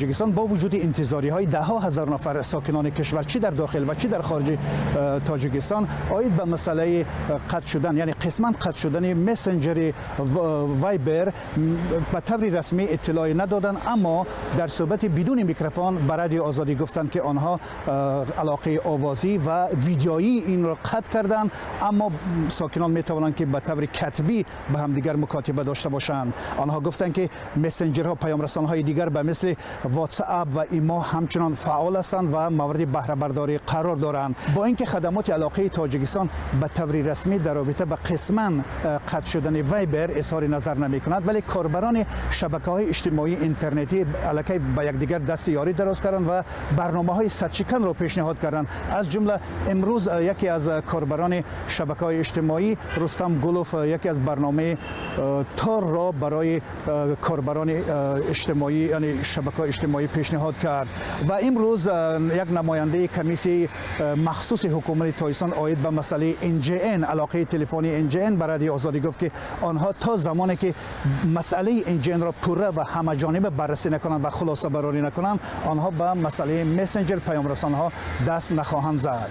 Тоҷикистон бо вуҷуди интизориҳои даҳҳо ҳазор нафар сокинони кишвар, чӣ дар дохил ва чӣ дар хориҷи Тоҷикистон, оид ба масъалаи қатъ шудан, яъне қисман қатъ шудани мессенҷери Вайбер ба таври расмӣ иттилоъе надоданд, аммо дар суҳбати бидуни микрофон ба Радиои Озодӣ гуфтанд, ки онҳо алоқаи овозӣ ва видеоии инро қатъ карданд, аммо сокинон метавонанд, ки ба таври катбӣ ба ҳамдигар мукотиба дошта бошанд. Онҳо гуфтанд, ки мессенҷерҳо, паёмрасонҳои дигар ба мисли WhatsApp ва Имо ҳамчунон фаъол ҳастанд ва мавриди баҳрабардорӣ қарор доранд. Бо инки хадамоти алоқаи Тоҷикистон ба таври расмӣ дар робита ба қисман қатъ шудани Вайбер изҳори назар намекунад, вале корбарони шабакаҳои иҷтимоии интернетӣ аллакай ба якдигар дасти ёрӣ дароз карданд ва барномаҳои садшиканро пешниҳод карданд. Аз ҷумла имрӯз яке аз корбарони шабакаҳои иҷтимоӣ, Рустам Гулов, яке аз барномаи Торро барои корбарони иҷтимоӣ, яъне шабакаҳои иҷтимоӣ, пешниҳод кард. Ва имрӯз як намояндаи комиссияи махсуси ҳукумати Тоҷикистон оид ба масъалаи НГН, алоқаи телефонии НГН, ба Радиои Озодӣ гуфт, ки онҳо то замоне ки масъалаи НГН-ро пурра ва ҳамаҷониба баррасӣ накунанд ва хулосабарорӣ накунанд, онҳо ба масъалаи мессенҷер, паёмрасонҳо даст нахоҳанд зад.